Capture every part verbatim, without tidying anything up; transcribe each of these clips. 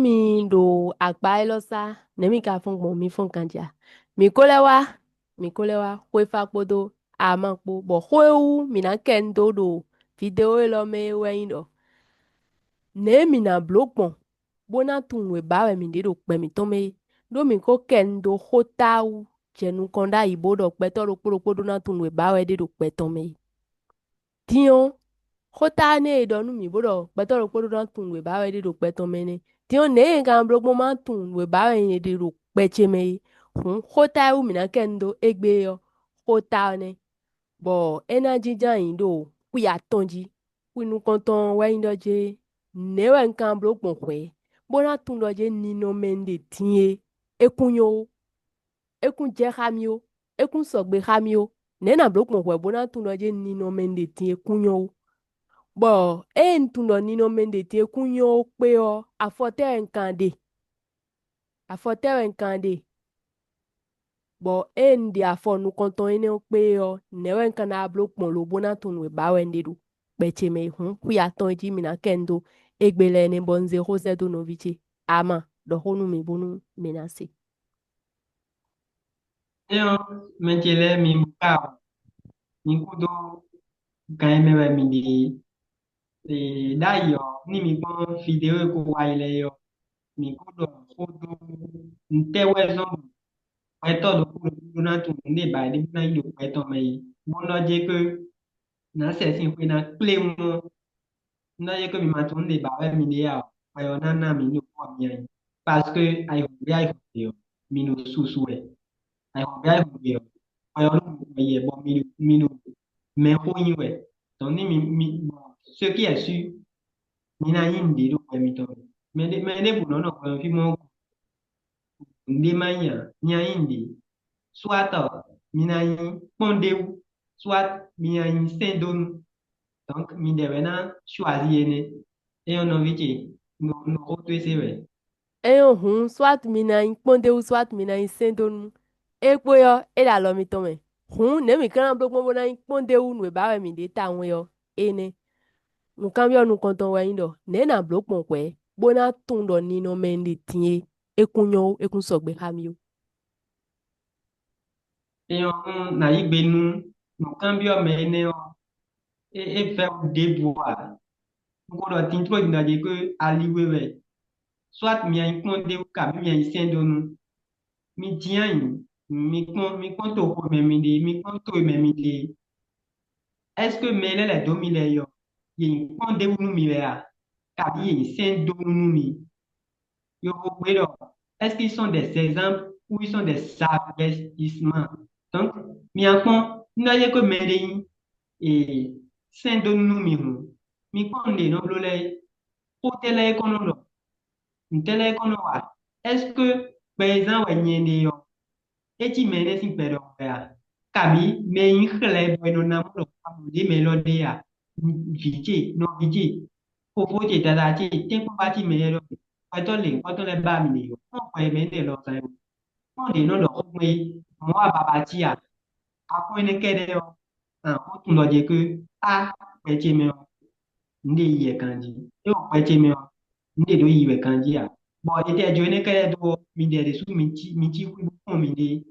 Mi ɖo akpa élɔ́ sá, nɛ̌ mi ka fɔ́n gbɔn? Mi fɔ́n ganjí a? Mi ko lɛ́ wá, mi ko lɛ́ wá, xwéfá kpódó ama kpó, bɔ xó e wú mǐ ná kɛ nu dó ɖo vidéo élɔ́ mɛ é wɛ nyí ɖɔ: nɛ̌ mǐ ná bló gbɔn bó ná tunwun nǔ e ba wɛ mǐ ɖe ɖo gbɛ mǐtɔn mɛ é, ɖó mǐ ko kɛ nu dó xótáá wú jɛ nukɔn ɖ'ayǐ bó ɖɔ gbɛtɔ́ ɖokpó ɖokpó ɖó ná tunwun nǔ e ba wɛ ɖe ɖo gbɛ tɔn mɛ é. Din ɔ́, xótáá nɛ́ e è ɖɔ nú mǐ bó ɖɔ gbɛtɔ́ ɖokpó ɖó ná tunwun nǔ e ba wɛ ɖe ɖo gbɛ tɔn mɛ nɛ́. Din ɔ́, nɛ̌ e un ka bló gbɔn ma tunwun nǔ e ba wɛ nyɛ ɖe ɖo gbɛ ce mɛ é? Hǔn xótáá e wú mǐ ná kɛ nu dó égbé ɔ́, xótáá ɔ́ nɛ́, bɔ é ná jínjɔ́n ayǐ ɖo xwi atɔn jí. Xwi nukɔntɔn ɔ́ wɛ nyí ɖɔ jé, nɛ̌ wɛ un ka bló gbɔn hwɛ̌, bó ná tunwun ɖɔ jé ninɔmɛ un ɖe din é, é kún nyɔ́ ó, é kún jɛ xá mì ó, é kún sɔgbe xá mì ó. Nɛ̌ nǎ bló gbɔn hwɛ̌ bó ná tunwun ɖɔ jé ninɔmɛ un ɖe din é kún nyɔ́ ó? Bɔ ée un tunwun ɖɔ ninɔmɛ un ɖe din é kún nyɔ́ ó kpé ɔ́, afɔ tɛ́ wɛ un ka ɖe? Afɔ tɛ́ wɛ un ka ɖe? Bɔ ée un ɖe afɔ nukɔntɔn énɛ́ ɔ́ kpé ɔ́, nɛ̌ wɛ un ka ná bló gbɔn lobo ná tunwun nǔ e ba wɛ un ɖe ɖo gbɛ ce mɛ é? Hǔn xwi atɔn e jí mǐ ná kɛ nu dó égbé lɛ́ɛ nɛ́, bɔ un zé xó sɛ́ dó nɔví ce Ama ɖɔ xó nú mì bónú mǐ ná se. Éyɔ́, mɛ ce lɛ́ɛ mi ka mi kúdó gan e mɛ wɛ mi ɖe é. Ɖ'ayǐ ɔ́, ní mi kpɔ́n vidéo e ko wá yi lɛ́ɛ ɔ́, mi kó ɖɔ xó dó ntɛ́ wɛ zɔ́n gbɛtɔ́ ɖokpó ɖokpó ná tunwun nǔɖé ba ɖé bó ná yi ɖo gbɛ tɔn mɛ é, bó nɔ́ jɛ kpé nǎ sɛ sín xwé ná kplé ɔ́, nɔ́ jɛ kpé mi ma tunwun nǔɖé ba wɛ mi ɖe ǎ, hwɛ ɔ́ ná ná mi ní xɔ mi ayǐ, parce que ayǐhɔ́ngbe ayǐhɔ́ngbe ɔ́, mi ɖo susu wɛ. Ayǐhɔ́ngbe ayǐhɔ́ngbe ɔ́, hwɛ ɔ́ nɔ mɔ yɛ bɔ mi ɖo mi ɖo mɛxó nyi wɛ. Donc ní mi mi bon, ce qui est sûr, mi ná nyí nǔɖé ɖo hwɛ mitɔn mɛ. Mɛ ɖé mɛ ɖěbǔ nɔ nɔ hwɛ fí mɔ nǔɖé má nyí ǎ, mi ná nyí nǔɖé. Soit mi ná nyí kpɔ́ndéwú, soit mi ná nyí sɛ́ndónú. Donc mi ɖɛ wɛ ná choisi énɛ́. É nyɔ́ nɔví ce, nɔ nɔ xó towe se wɛ. É nyɔ́ hǔn, soit mi ná nyí kpɔ́ndéwú, soit mi ná nyí sɛ́ndónú. É kpó ɔ́, é ɖo alɔ mitɔn mɛ. Hǔn nɛ̌ mǐ ka ná bló gbɔn bó ná nyí kpɔ́ndéwú nǔ e ba wɛ mǐ ɖe tawun é ɔ́? Énɛ́. Nǔkanbyɔ́ nukɔntɔn wɛ nyí ɖɔ: nɛ̌ nǎ bló gbɔn hwɛ̌ bó ná tunwun ɖɔ ninɔmɛ un ɖe din é, é kún nyɔ́ ó, é kún sɔgbe xá mì ó? É nyɔ́ nú nǎ yí gbe nú nǔkanbyɔ́ mɛ énɛ́ ɔ́, é é vɛ́ wú ɖěbǔ ǎ. Un ko ɖɔ tintló din ɖɔ jě kó ali we wɛ. Soit mi nyí kpɔ́ndéwú kabí mi nyí sɛ́ndónú. Mi dín ayǐ, mi kpɔ́n mi kpɔ́n toxo mɛ mi ɖe, mi kpɔ́n to e mɛ mi ɖe. Est-ce que mɛ lɛ́ lɛ̌ dó mi lɛ́ɛ ɔ́, yě nyí kpɔ́ndéwú nú mi wɛ a? Kabí yě nyí sɛ́ndónú nú mi? Yovo gbe ɖɔ: est-ce qu'ils sont des exemples ou ils sont des avertissements? Donc mi akpɔn nɔ ye ko mɛ ɖe nyi ee sɛn dó nú mi hǔn, mi kpɔn nǔɖé nɔ bló lɛ́ɛ é. Xó tɛ́ lɛ́ɛ é kɔn nɔ ɖɔ? Nǔtɛ́ lɛ́ɛ é kɔn nɔ wa? Est-ce que gbɛzán wɛ nyɛ ɖe ɔ́? É cí mɛ énɛ́ sín gbɛ ɖɔhun wɛ a? Kabǐ mɛ e nyí xlɛ́ bɔ è nɔ ná mɔ ɖɔ xwamɔ ɖě mɛ élɔ́ ɖe a? Vǐ ce, nɔví ce, fofó ce, dada ce, tɛ́nkpɔ́n ba cí mɛ élɔ́ ɖe, xwɛtɔ́ lě kpɔ́tɔ́ lɛ́ɛ ba mì ɖe yǒ. Kpɔ́n gbɛ mɛ énɛ́ lɔ zán é. Kpɔ́n ɖě nɔ ɖɔ xó gbɛn é, mɔ̌ wa baba cí a? Akɔ́n énɛ́ kɛ́ɖɛ́ ɔ́, an xó tun ɖɔ jɛ kó a gbɛ ce mɛ ɔ́, un ɖe yi wɛ ganjí. É wɔ gbɛ ce mɛ ɔ́, un ɖe ɖǒ yi wɛ ganjí a? Bɔ è tɛ jo énɛ́ kɛ́ɖɛ́ dó ɔ́, mi ɖɛ ɖě sú mi cí mi cí xwí bó kpɔ́n miɖée.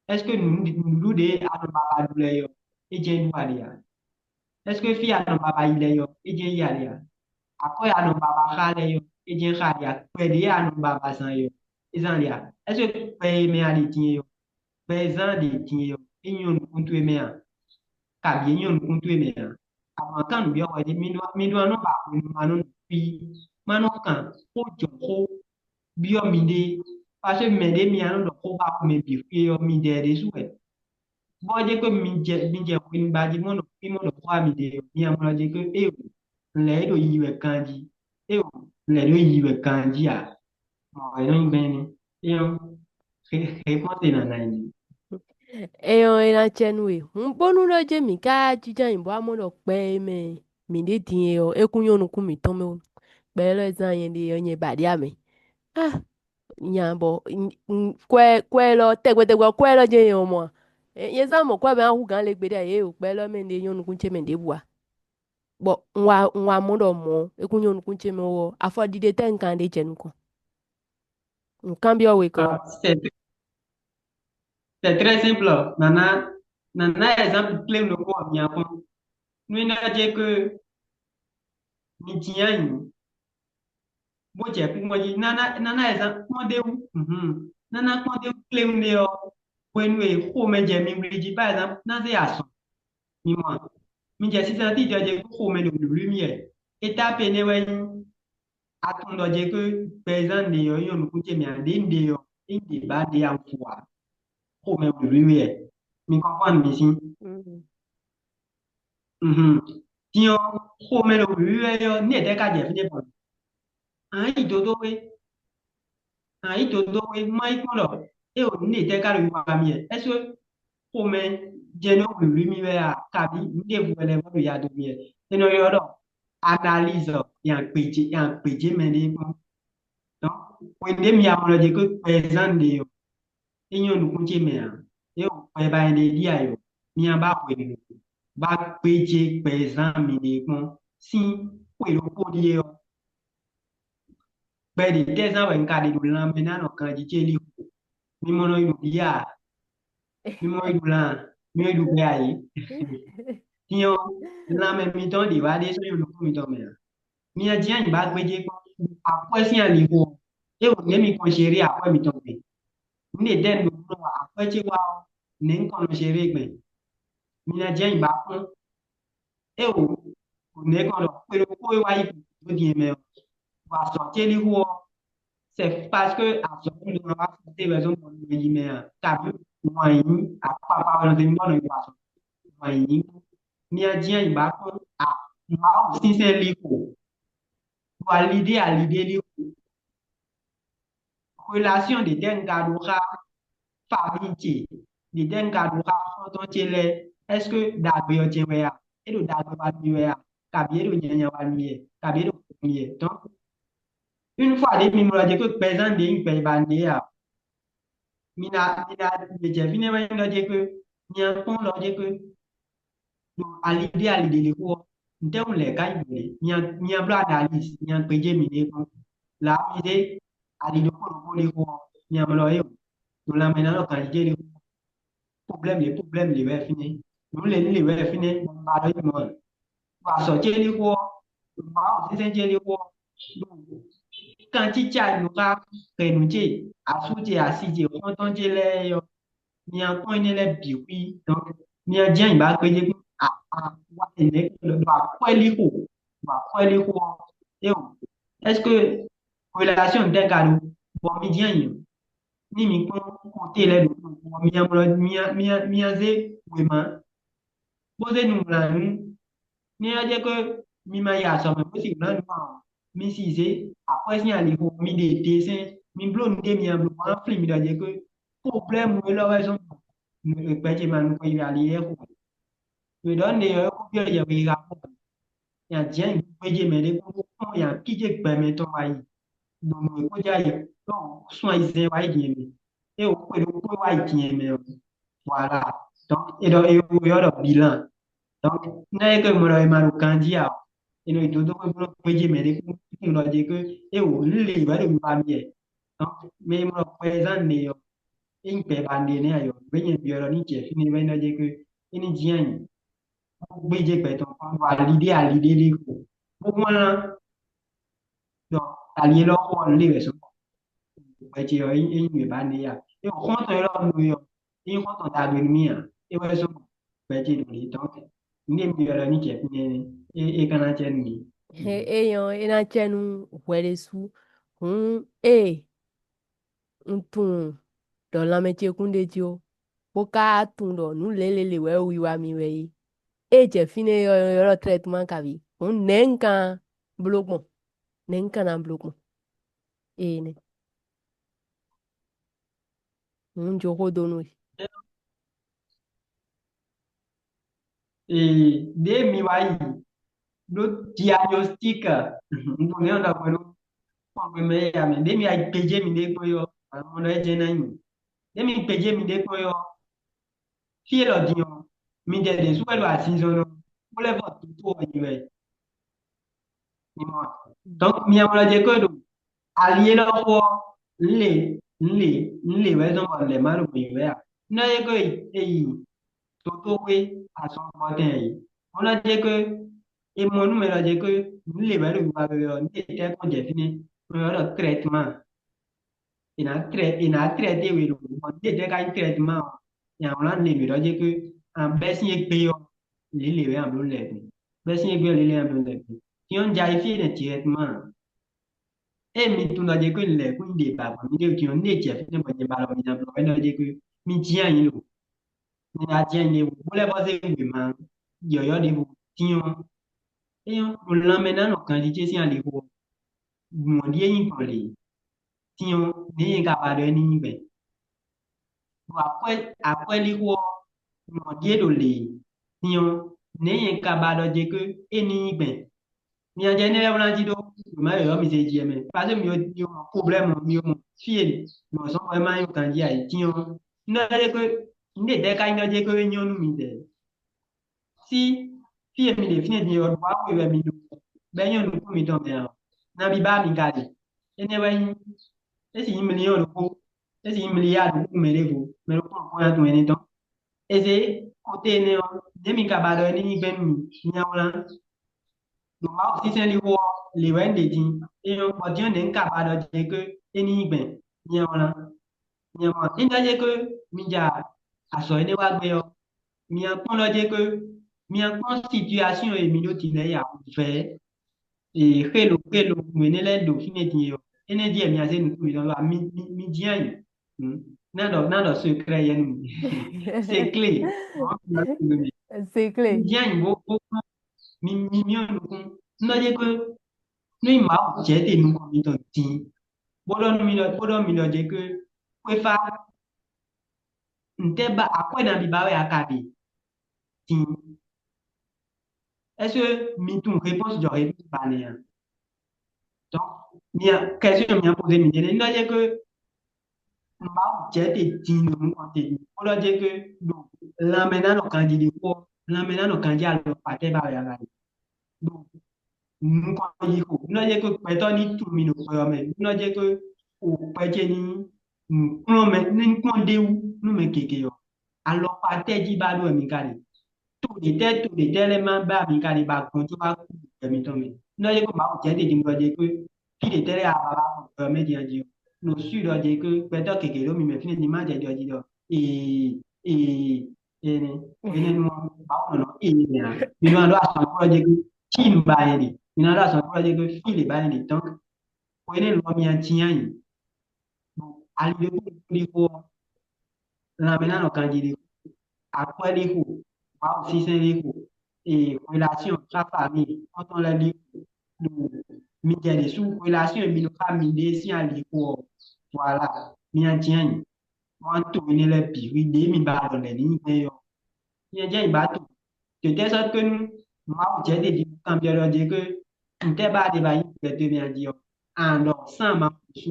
Est-ce que nǔɖuɖu ɖě a nɔ baba ɖu lɛ́ɛ ɔ́, é jɛ́n ɖu a ɖe a? Est-ce que fí a nɔ baba yi lɛ́ɛ ɔ́, é jɛ́n yi a ɖe a? Akɔ́ e a nɔ baba xá lɛ́ɛ ɔ́, é jɛ́n xá a ɖe a? Gbɛ ɖě a nɔ baba zán é ɔ́, é zán a ɖe a? Est-ce que gbɛ e mɛ a ɖe din é ɔ́, gbɛ e zán a ɖe din é ɔ́, é nyɔ́ nukún towe mɛ a? Kabǐ é nyɔ́ nukún towe mɛ a? Amɔ̌ kan nǔ byɔ́ hwɛ jí, mi ɖó mi ɖó anɔ ba hwenu ma nɔ nɔ fí, ma nɔ kan xó jɔ xó byɔ́ miɖée, parce que mɛ ɖě mi a nɔ ɖɔ xó xá xomɛ bǐ xwé ɔ́, midɛɛ ɖésú wɛ. Bɔ é jɛ kpé mi jɛ mi jɛ hwenu ba jí mɔ ɖɔ fí mɔ ɖɔ xó xá midɛɛ ɔ́, mi a mlɔ jí kpé éeǒ, un lɛ̌ é ɖo yiyi wɛ ganjí, éeǒ, un lɛ̌ ɖo yiyi wɛ ganjí ǎ. Mɔ̌ wɛ é nɔ nyí gbɛn énɛ́. É nyɔ́, xexexexɔ́ te nǎ ná yi. Éyɔ́ é ná cɛ nú we. Hǔn bónú ɖɔ jɛ́n mǐ ka jínjɔ́n ayǐ bó wá mɔ ɖɔ gbɛ e mɛ mǐ ɖe din e ɔ́, é kún nyɔ́ nukún mǐtɔn mɛ ó. Gbɛ élɔ́ e zán nyɛ ɖe ɔ́, nyɛ ba ɖě amɛ. Ah, nya bɔ kwɛ kwɛ élɔ́ tɛgbɛ tɛgbɛ kwɛ élɔ́ jɛ́n nyɛ ɔ́ mɔ a? Nyɛ zán mɔ kwɛ bɛ ná hú gǎn le gbeɖé ǎ, yě o gbɛ élɔ́ mɛ ɖe nyɔ́ nukún ce mɛ ɖěbǔ ǎ. Bɔ un wa un wa mɔ ɖɔ mɔ̌ é kún nyɔ́ nukún ce mɛ ó ɔ́, afɔ ɖiɖe tɛ́ un ka ɖe jɛ nukɔn? Nǔkanbyɔ́ wekɔ. C'est très simple. Nana, nana exemple clé no ko mi akɔn. Nú iná jẹ́ pé mi jin anyi bó jɛ kúkú jí, nana nana exemple kpɔ́n dé wú. Nana kpɔ́n dé wú clé nu ɖé ɔ́, hwenu e xomɛ jɛ mi wlí jí, par exemple, ná zé azɔn. Mi mɔ, mi jɛ sísá tí jɔ jɛ kó xomɛ ɖo wlǐwlí mi wɛ. Étape énɛ́ wɛ nyí atɔn ɖɔ jɛ kó gbɛzán ɖě ɔ́ nyɔ nukún ce mɛ ǎ, ɖě un ɖe ɔ́, é ɖě ba ɖě awufu ǎ. Xomɛ wlǐwlí wɛ. Mi kɔnfán mi sín. Din ɔ́, xomɛ ɖo wlǐwlí wɛ ɔ́, ní è tɛ́ ka jɛ fínɛ́ gbɔn? Ǎn yi dodó wé. Ǎn yi dodó wé, má yi kpɔ́n ɖɔ é o ní è tɛ́ ka ɖo wiwa mi wɛ. Ɛ́sú xomɛ jɛ nɔ wlǐwlí mi wɛ a, kabí nǔɖěvo wɛ lɛ́ vɔ ɖo ya dó mi wɛ? É nɔ ylɔ́ ɖɔ analyse, yan gbèjé yan gbèjé mɛ ɖé kpɔ́n. Donc, hwenu ɖé mi amlɔ jɛ kó gbɛzán ɖe ɔ́, é nyɔ́ nukún ce mɛ ǎ. É o gbɛ ba nyɛ ɖe ɖíe ayɔ, mi a ba hwenu ba gbèjé gbɛzán mi ɖe kpɔ́n sín xwe ɖokpó ɖíe ɔ́. Gbɛ ɖě tɛ́ zán wɛ un ka ɖe ɖo lanmɛ ná nɔ ganjí ce lí xo? Mi mɔ nɔ yi ɖo bíá ǎ. Mi mɔ yi ɖo lan ǎ. Mi yi ɖo gbɛ ayǐ. Din ɔ́, lanmɛ mitɔn ɖě wá ɖe sɔ́ nyi nukún mitɔn mɛ ǎ. Mi a jínjɔ́n ba gbéjé kpɔ́n akwɛ́ sín alixo ɔ́, é wǒ nɛ́ mi kɔn zé ɖé akwɛ́ mitɔn gbe. Nǔ ɖě dɛ́ un ɖo nú wa akwɛ́ ce wá ɔ́, nɛ̌ un kɔn nɔ zé ɖé gbɛn? Mi ná jínjɔ́n ba kpɔ́n. É wǒ, nɛ̌ kɔn ɖɔ xwe ɖokpó e wá yi dó din mɛ ɔ́, bɔ azɔ̌ ce lixo ɔ́, c'est parce que azɔ̌ ɖé nɔ wá fɔ te wɛ zɔ́n bɔ nɔ yi mɛ ǎ, kabí wǎn yí akpakpa wɛ nɔ zé mi bɔ nɔ yi azɔ̌. Wǎn yí mi a jínjɔ́n ba kpɔ́n a Mawu sínsɛ́n lixo, bɔ ali ɖé ali ɖé lixo. Relation ɖě tɛ́ un ka ɖó xá famille ce, ɖě tɛ́ un ka ɖó xá xɔ́ntɔn ce lɛ́ɛ, est-ce que ɖagbe ɔ́ jɛ́n wɛ a? É ɖo ɖagbe wa nú mi wɛ a? Kabí é ɖo nyanya wa nú mi wɛ? Kabí é ɖo kpɔ́n mi wɛ? Donc, une fois ɖě mi mlɔ jɛ kó gbɛzán ɖě nyí gbɛ ba ɖě a, mi ná mi ná jɛ fínɛ́ wɛ nyí ɖɔ jɛ kó mi a kpɔ́n ɖɔ jɛ kó ɖo ali ɖé ali ɖě lixo ɔ́, ntɛ́ un lɛ̌ ká yi gbɔn lě? Mi a mi a bló analyse, mi a gbéjé miɖée kpɔ́n. Là mi ɖé ali ɖokpó ɖokpó lixo ɔ́, mi a mlɔ é o. Ɖo lanmɛ ná nɔ ganjí ɖé lixo. Problème lě problème lě wɛ fínɛ́. Nǔ lě nǔ lě wɛ fínɛ́, bɔ un ba ɖɔ yi mɔ ɛ. Bɔ azɔ̌ ce lixo ɔ́, Mawu sínsɛ́n ce lixo ɔ́, ɖo kancíca nǔ xá hɛ̌nnu ce, asú ce, asi ce, xɔ́ntɔn ce lɛ́ɛ ɔ́, mi a kpɔ́n énɛ́ lɛ́ɛ bǐ xwí. Donc, mi a jínjɔ́n ba gbéjé kpɔ́n a a wa énɛ́ ɖo akwɛ́ lixo, ɖo akwɛ́ lixo ɔ́, é o. Est-ce que relation ɖɛ́ ka ɖo? Bɔ mi jínjɔ́n nyi ní mi kpɔ́n kɔté lɛ́ɛ ɖo kpɔ́n mi a mlɔ mi a mi a mi a zé wěma bó zé nu wlǎn nú ní ɔ́ jẹ́ pé mi ma yi azɔ̌ mɛ bó sì wlǎn nú ǎ, mi sì zé akwɛ́ sín alixo, mi ɖe desɛ́n, mi bló nǔ ɖé mi a bló wá flín mi ɖɔ jɛ pé problème élɔ́ wɛ zɔ́n gbɛ ce ma nukɔn yi ali éyɛ́ xo. Wě ɖɔ nǔ ɖé ɔ́, é kó byɔ́ yɛhwexa kpɔ́n. Nya jɛ̌n gbéjé mɛ ɖé kpó kpɔ́n nya kíjé gbɛmɛ tɔn wá yi. Ɖo nǔ e kó jɛ ayǐ ɖɔ sún ayizɛ́n wá yi din mɛ. É wǒ xwe ɖokpó wá yi din mɛ ɔ́. Voilà. Donc é ɖɔ é wǒ ylɔ́ ɖɔ bilan. Donc nɛ́ é ke mɔ ɖɔ è ma ɖo ganjí ǎ ɔ́, è nɔ yi dodó xwé bló gbéjé mɛ ɖé kpó kpɔ́n ɖɔ jɛ ké é wǒ lě wɛ ɖo mi ba mi yɛ. Donc mɛ e mɔ ɖɔ gbɛzán nɛ ɔ́, é nyí gbɛ ba nɛ nɛ́ ayɔ. Gbé nyɛ byɔ́ ɖɔ ní jɛ fínɛ́ wɛ nɔ jɛ ké é ní jínjɔ́n ayǐ. Bó gbéjé gbɛ tɔn kpɔ́n ɖo ali ɖé ali ɖé lé ko. Bó wlán ɖɔ ali élɔ́ xo ɔ́ lé wɛ sɔ́. Gbɛ ce ɔ́ é nyí wěba nɛ ya. É xɔ́ntɔn élɔ́ nu é ɔ́, é nyí xɔ́ntɔn ɖagbe nú mì ǎ. É wɛ sɔ́ gbɛ ce ɖo lě tɔn. Nǔ e mi ylɔ́ ní jɛ fínɛ́ é é ka ná jɛ nú mi. É nyɔ́ é ná cɛ nú hwɛ ɖésú. Hǔn ée un tunwun ɖɔ lanmɛ ce kún ɖ'é jí ó, bó ka tunwun ɖɔ nǔ lělélě wɛ wiwa mi wɛ é. Ée jɛ fínɛ́ é ɔ́, ylɔ́ trɛ́tmán kaví. Hǔn nɛ̌ un ka bló gbɔn? Nɛ̌ un ka ná bló gbɔn? Énɛ́. Un jó xó dó nú we. Ee, ɖě mi wá yi ɖó diagnostic, un ɖo nɛ̌ ɔ́ ɖagbe ɖó kpɔ́n gbé mɛ ya mɛ. Ɖě mi wá yi gbéjé mi ɖé kpɔ́n yɔ, àwọn ọmọ lɔ é jẹ́ náà yìí. Ɖě mi gbéjé mi ɖé kpɔ́n yɔ, fí élɔ́ din ɔ́, mi jɛ ɖě sú wɛ ɖo azinzɔnnɔ, bó lɛ́ vɔ dǒtó ɔ́ yi wɛ. Mi mɔ. Donc mi amlɔ jɛ kó ɖo ali élɔ́ xo ɔ́, Un le, un le, un le wɛ zɔn bɔ un lɛ ma ɖo mǐ wɛ a? Un nɔ yé ko e yi dotóxwé azɔngbɔtɛn e, bó nɔ jɛ ko e mɔ nú mɛ lɔ jɛ ko un le wɛ ɖo wiwa wɛ ɔ, un le tɛ́ kɔn jɛ fínɛ́, bó nɔ ɖɔ traitement. È nǎ trɛ è nǎ traité we ɖo bɔ un le tɛ́ ka nyí traitement ɔ́, è nǎ wlán le mǐ ɖɔ jɛ ko an bɛ́ sín égbé ɔ́, lǐlǐ wɛ an bló lɛ̌ gbé. Bɛ́ sín égbé ɔ́, lǐlǐ an bló lɛ̌ gbé. Fí ɔ́, un ja yi fí énɛ́ directement. Ée mi tunwun ɖɔ jɛ ko un lɛ̌ kún un ɖe ba gbɔn mi ɖe din ɔ́, un ɖe jɛ fínɛ́ bɔ nyɛ ba lɔ mi ná blɔ wɛ ɖɔ jɛ ko mi jí anyi lo. Mi ná jí anyi ɖěvo, bó lɛ́ vɔ́ zé wěma yɔ̌yɔ́ ɖěvo dín ɔ́, é nyɔ́ ɖo lanmɛ ná nɔ ganjí ce sín alixo ɔ́, gbɔn ɖíe nyí gbɔn lě. Tín ɔ́, nɛ̌ nyɛ ka ba ɖɔ é ní nyí gbɛn? Ɖo akwɛ́ akwɛ́líxo ɔ́, nɔ ɖíe ɖo lě. Tín ɔ́, nɛ̌ nyɛ ka ba ɖɔ jɛ ko é ní nyí gbɛn? Mi ná jɛ énɛ́ lɛ́ɛ wlán jí ɖó wěma yɔ̌yɔ́ mi zé jí ɛ mɛ. Paseke mi ɔ́, mi ɔ́ mɔ problème, mi ɔ́ mɔ fí e nɔ zɔn bɔ é ma nyí ganjí ǎ é. Tín ɔ́, un ɖɔ jɛ ko un ɖe dɛ̌ ka nyí ɖɔ jɛ ko é nyɔ́ nú mi dɛ̌. Sí fí e mi ɖe fínɛ́ din ɔ́, ɖo awu e wɛ mi ɖo, bɔ é nyɔ́ nukún mitɔn mɛ ǎ, nabí ba mi ka ɖe? Énɛ́ wɛ nyí, é sì nyí mliyɔn ɖokpó, é sì nyí mliya ɖokpó mɛ ɖěvo, mɛ ɖokpó ɖokpó ná tunwun ɛnɛ tɔn. Eze kote énɛ́ ɔ́, nɛ̌ mi ka ba ɖɔ é ní nyí gbɛn nú mi? Mi ná wlán. Ɖo Mawu sínsɛ́n lixo ɔ́, lě wɛ un ɖe din. É nyɔ́ bɔ din ɔ́, nɛ̌ un ka ba ɖɔ din é ké é ní nyí gbɛn? Mi ná wlán. Mi ná wlán. Ényí ɖɔ jɛ ké mi ja azɔ̌ énɛ́ wa gbé ɔ́, mi ná kpɔ́n ɖɔ jɛ ké mi ná kpɔ́n situasɔ́n e mi ɖo din lɛ́ɛ ya vɛ̌. Ee, xélo xélo nǔ énɛ́ lɛ́ɛ ɖo fínɛ́ din e ɔ́, énɛ́ jí wɛ mi ná zé nukún mitɔn ɖó mi mi mi dín ayǐ. Hmm. Ná ɖɔ ná ɖɔ secret yɛ nú mi. C'est clé. C'est clé. Mi dín ayǐ bó bó bó mi mi mi ɔ́ nukún. Nɔ jɛ ko nú yi Mawu jɛ te nukɔn mitɔn dín. Bó ɖɔ nú mi ɖɔ bó ɖɔ mi ɖɔ jɛ ko xwéfá. Ntɛ́ ba akwɛ́ nabí ba wɛ a ka ɖe? Din. Est-ce que mi tunwun réponse jɔ réponse ba nɛ a? Donc, mi a question mi a poser mi dene. Nɔ jɛ ke Mawu jɛ te din no nukɔn te din. Ko ɖɔ jɛ ke ɖo lanmɛ na nɔ kanji ɖe kpɔ, lanmɛ na nɔ kanji alɔ patɛ ba wɛ a ka ɖe. Ɖo nukɔn yi xo. Nɔ jɛ ke gbɛtɔ ni tunwun mi ɖo xɔ mɛ. Nɔ jɛ ke o kpɛ ce ni nǔkplɔ́nmɛ ní kplɔ́n ɖ'é wú nú mɛ gěgé ɔ́, alɔkpa tɛ́ jí ba ɖó wɛ mi ka ɖe? To ɖětɛ́ to ɖětɛ́ lɛ́ɛ ma ba mi ka ɖe ba gbɔn có ba kú wɛ mitɔn mɛ? Nɔ jɛ ko Mawu jɛ ɖe din ɖɔ jɛ ko fí ɖětɛ́ lɛ́ɛ a ba ba gbɔn mɛ din jí ɔ́, nɔ sú ɖɔ jɛ ko gbɛtɔ́ gěgé ɖó mi mɛ fínɛ́ din ma jɛ ɖɔ jí ɖɔ ee ee ee nɛ. Énɛ́ nu ɔ́, Mawu nɔ nɔ ee nɛ ǎ. Mi nɔ ɖɔ asɔn kúrɔ jɛ ko fí un ba nyɛ ɖe. Mi nɔ ɖɔ asɔn kúrɔ jɛ ko fí lě ba nyɛ ɖe tɔn. Xwe énɛ́ lɔ mi a cyán nyi. Ɖo ali ɖé kúɖi xo ɔ́, lanmɛ ná nɔ ganjí ɖé xo, akwɛ́ ɖé xo, Mawu sínsɛ́n ɖé xo, ee, relation xá famille xɔ́ntɔn lɛ́ɛ ɖé xo. Ɖo mi jɛ ɖě sú relation e mi ɖo xá miɖée sín ali xo ɔ́, voilà, mi a cyán nyi. Wọ́n á to énɛ́ lɛ́ɛ bǐ hwi ɖě mi ba ɖɔ lɛ̌ ní nyí gbɛn é ɔ́. Nyɛ jɛ yi ba to. Tete sɔ to nu Mawu jɛ ɖe ɖi kanbyɔ ɖɔ jɛ ke ntɛ ba ɖe ba yi gbɛ to mɛ adi ɔ. An ɖɔ san ma su.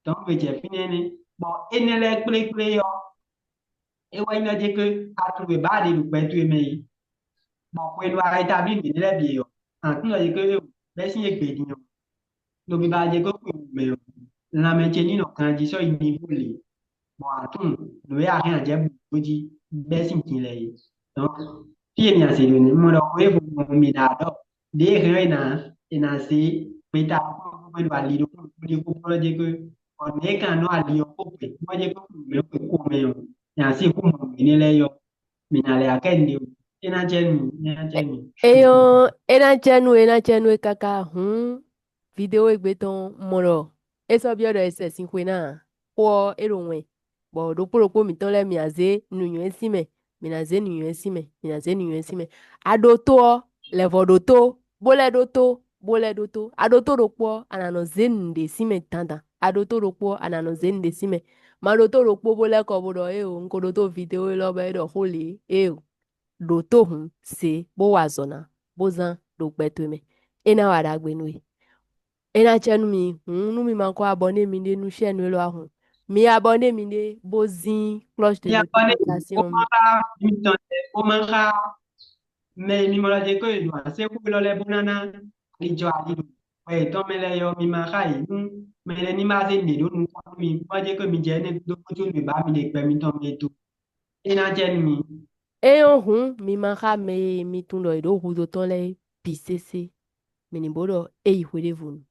Donc ve jɛ fínɛ́ nɛ. Bɔ énɛ́ lɛ́ɛ kplékplé ɔ́, é wɛ nyí ɖɔ jɛ ke a tunwun e ba ɖe ɖo gbɛ to mɛ yi. Bɔ hwenu a établi nǔ lɛ́ɛ bǐ ɔ́, an tunwun ɖɔ jɛ ke bɛ́ sín égbé din ɔ́. Ɖo biba jɛ ko kpé wú mɛ ɔ́, lanmɛ ce ní nɔ ganjí sɔ́ yi nívo lě, bɔ a tunwun nǔ e a hɛn a jɛ bǔ jí bɛ́ sín din lɛ́ɛ é. Donc fí e mi a se ɖo ní mɔ ɖɔ xwé e mɔ mi ɖa ɖɔ ɖě e hɛn ɔ́ è nǎ è nǎ zé gbeta kúkúɖokpó ɖo ali ɖokpó ɖokpó ɖokpó ɔ́ jɛ ko bɔ nɛ̌ e ka nɔ ali ɔ́ kó gbɛ bó jɛ ko kpé mɛ xwé ko mɛ ɔ́, è nǎ sixú mɔ nǔ énɛ́ lɛ́ɛ yɔ. Mi ná lɛ akɛ nɖe o. É ná jɛ nú mi, é ná jɛ nú mi. Eyɔn, é ná jɛ nú é ná jɛ nú é káká hǔn. Vidéo égbé tɔn mɔ ɖɔ é sɔ́ byɔ́ ɖɔ è sɛ sin xwe ná ǎ. Xó ɔ́, é ɖo wɛn, bɔ ɖokpó ɖokpó mǐtɔn lɛ́ɛ mǐ ná zé nǔnywɛ́ sín mɛ, mǐ ná zé nǔnywɛ́ sín mɛ, mǐ ná zé nǔnywɛ́ sín mɛ. A ɖótó ɔ́, lɛ̌vɔ́ ɖótó, bó lɛ́ ɖótó, bó lɛ́ ɖótó. A ɖótó ɖokpó ɔ́, a nǎ nɔ zé nǔɖé sín mɛ dandan. A ɖótó ɖokpó ɔ́, a nǎ nɔ zé nǔɖé sín mɛ. Ma ɖótó ɖokpó bó lɛ́ kɔ bó ɖɔ éeǒ, un ko ɖótó vidéo élɔ́ bɔ é ɖɔ xó lě éeǒ. Ɖǒ tó hǔn, zě bó wa azɔ̌ ná, bó zán ɖo gbɛ towe mɛ. É ná wa ɖagbe nú we. É ná cɛ nú mi hǔn, nú mi ma ko abɔné miɖée nú chaîne élɔ́ ǎ hǔn, mi abɔné miɖée bó zín cloche de notification ɔ́ mɛ. Bó má xá mɛ e mi mɔ ɖɔ jɛ ko e ɖo asékú élɔ́ lɛ́ɛ bó ná ná alijɔ ali ɖo yětɔn mɛ lɛ́ɛ ɔ́, mi ma xá yě nú mɛ lɛ́ɛ ní ma zé nǔɖé ɖó nukɔn nú mi, bó ma jɛ kó mi jɛ énɛ́ gúdo bó jó nǔ e ba mi ɖe gbɛ mitɔn mɛ é dó. É ná jɛ nú mi. É nyɔ́ hǔn, mi ma xá mɛ e mi tunwun ɖɔ è ɖǒ hudó tɔn lɛ́ɛ é bǐ sésé. Mǐ ní bó ɖɔ é yi hweɖěvonu.